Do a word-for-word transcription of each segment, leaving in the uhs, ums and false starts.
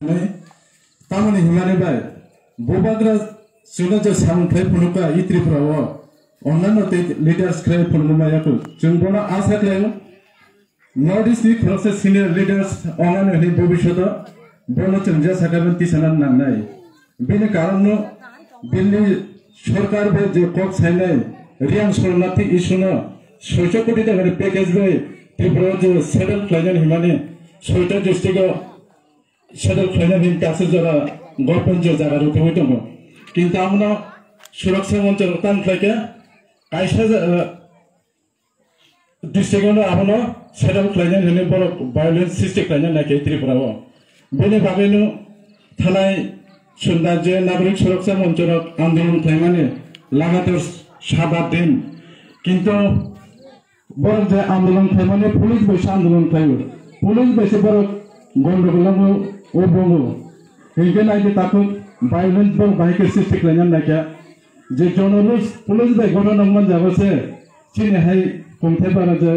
Tamoni himani bai, bubagra chwngno je samung khlai phunukha i Tripura o, onnanno tei leaders khlai phunukma yakho. Chwng bono asa khlaio, North East ni khoroksa senior leaders onnanno hwnwi bobishoto bono chwng je sakha bini tisana nangnai. Bini karonno bini sorkar bai je kok sainai Riyang Soronathi issue no soicho koti takani package bai Tripura o je settle khlainani hwnmani soita district o settle khlaina hwnwi kaisa jora government je jaga rwtwi tongo. Kintu abono suraksa moncho rok tang khlaikha, kaisa ja-, eh, district-o abono settle khlaina hwnwi borok violence sristi khlaina naikha Tripura-o. Bini bagwino thanai chwngno je nagorik suraksa moncho rok andolon khlaimani lagatar sat aat din. Kintu Borok je andolon khlaimani police bai se andolon khlaio. Police bai se borok gondogol wngo, o bongo. Hinkhe naidi takhuk violence borok bahai khe sristi khlaina naikha. Je journalist police bai gono nokman jago se chini hai kongthai bara je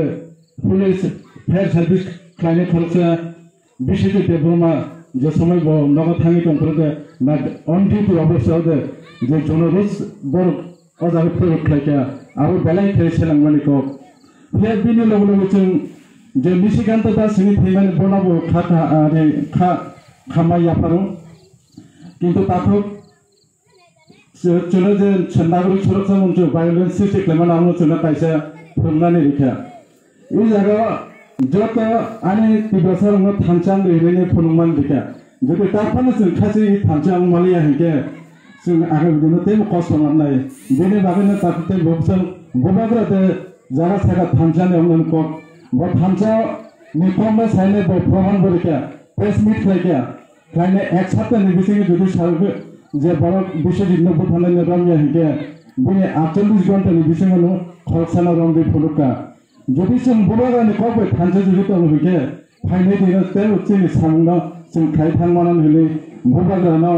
police fire service khlainai khoroksa Biswajit Debbarma je somoi bo nogo thangwi tongphuru de na on duty obostha de je journalist borok o jaga phuru khlaikha abo belai khe selengmani kok. Phiya bini loge loge chwng je Nishikanta Das sini thwimani bono bo kha kha ani kha khamai yapharo. Kintu takhuk Chwno je nagorik suraksa moncho violence sristi khlaimani amo chwngno kaisa phunuknani rikha. I jaga joto ani Tiprasa rokno thansa wng rinani phunukmani rikha. Jodi taphano chwng khasi thansa wng maliya hinkhe chwng agami dino teibo kosto mangnai. Bini bagwino takhuk tei bukhuk chwng bubagra de jaga saka thansa ni wngmani kok. Bo thansa ni kokno sainai bo proman bo rikha. Press meet khlaikha. Khlainai ek sapta ni bisingo jodi sarok je borok Biswajit no butharnai no romya hinkhe bini aatchollish ghonta ni bisingo no khoroksano romwi phunukha. Jodi chwng bubagra ni kok bai thansa jodi tongo hinkhe phainai dino tei chini samung no chwng khlai thang mano hinwi bubagra no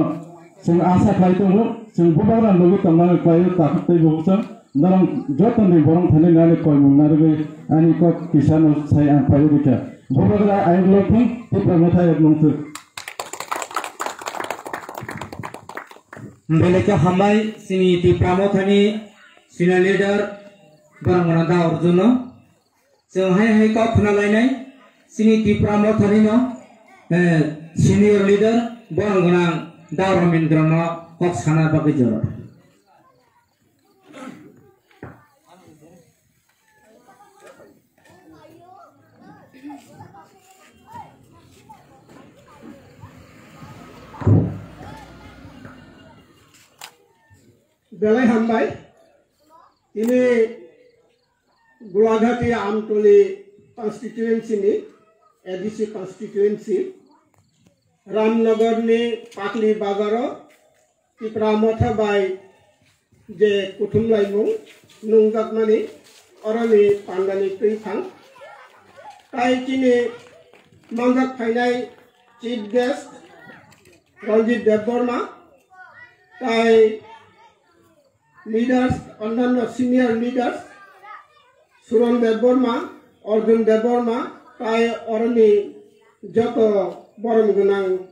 chwng asa khlai tongo. Chwng bubagra no logi tong mano khlai o takhuk tei bukhuk chwng norok joto ni borok thani nani koimung narwgwi ani kok kisa no sai ang phai rikha. Bubagra ayuk lokhung Tipra Motha ayuk nungthwk. Belai khe hambai chini Tipra Mothani senior leader borok mano da Arjun no. Chwng hai hai kok khna lainai chini Tipra Mothani no, eh, senior leader borok gwnang da Ramendra no kok sana bagwi jora. Belai hambai. Tini Gulaghati Amtoli constituency ni, A D C constituency, Ramnagar ni Pakli Bazar o Tipra Motha bai je kuthum laimung nungjakmani oroni pandani twi thang. Tai chini manjak phainai chief guest Ranjit Debbarma, tai leaders, onnanno senior leaders, Suron Debbarma, Arjun Debbarma, tai oroni joto borom gwnang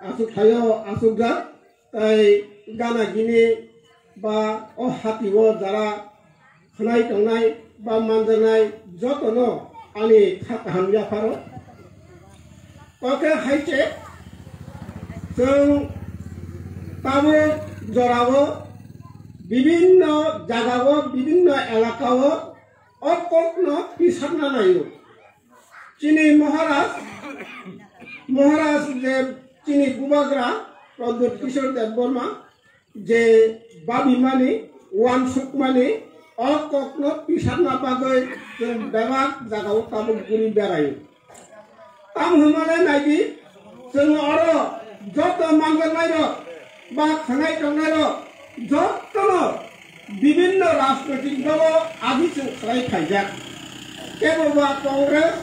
aswk thaio aswkjak, tai gana gini ba o hati o jara khwnai tongnai ba manjaknai jotono ani kha kaham yapharo. Kok khe hai se chwng tabuk jorao bibinno jagao bibinno elakao o kokno tisakna naio. Chini Maharaj, Maharaj je chini bubagra Pradyut Kishore Debbarma je babimani, uansukmani, o kokno tisakna bagwi chwng bebak jagao tabuk guri beraio. Tamo hwnmale naidi, chwng oro joto manjaknairok ba khwnai tongnairok jotono bibinno rajnoitik dolo agi chwng khlai phaijak. Kebo ba Congress,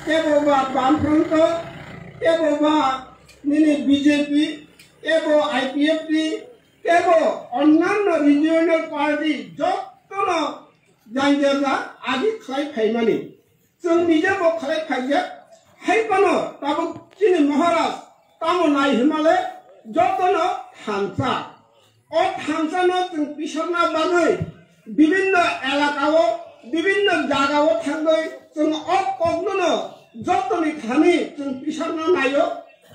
kebo ba Bamfront, kebo ba nini B J P, kebo I P F T, kebo onnanno regional party jotono janjajak agi khlai phaimani. Chwng nijebo khlai phaijak, hai phano tabuk chini Maharaj Nai hwnmale jotono thansa. O thansano chwng pisarna bagwi bibinno elakao, bibinno jagao thangwi chwng o koknono jotoni thani chwng pisarna naio,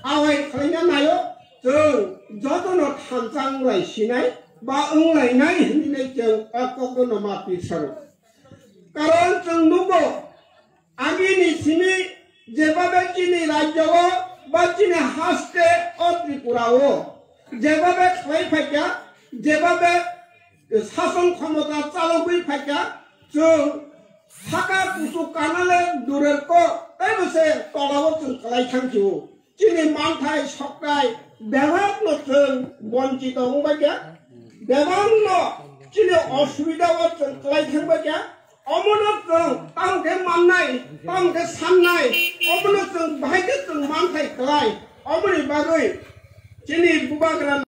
awai khlaina naio, chwng jotono thansa wnglai sinai ba wnglainai hwnwi chwng o koknono ma pisaro. Karon chwng nugo, Agini simi jebhabe chini rajyo o ba chini haste o Tripura o jebhabe khlai phaikha, jebhabe sason khomota chalogwi phaikha, chwng saka kuchuk kanale durerko teibo se tolao chwng kwlai thangkhiu. Chini manthai sokrai bebakno chwng bonchito wngbaikha, bebakno chini osubida o chwng kwlai thangbaikha. Omono chwng tamo khe mannai, tamo khe sannai, omono chwng bahai khe chwng manthai kwlai. Omoni bagwi chini bubagra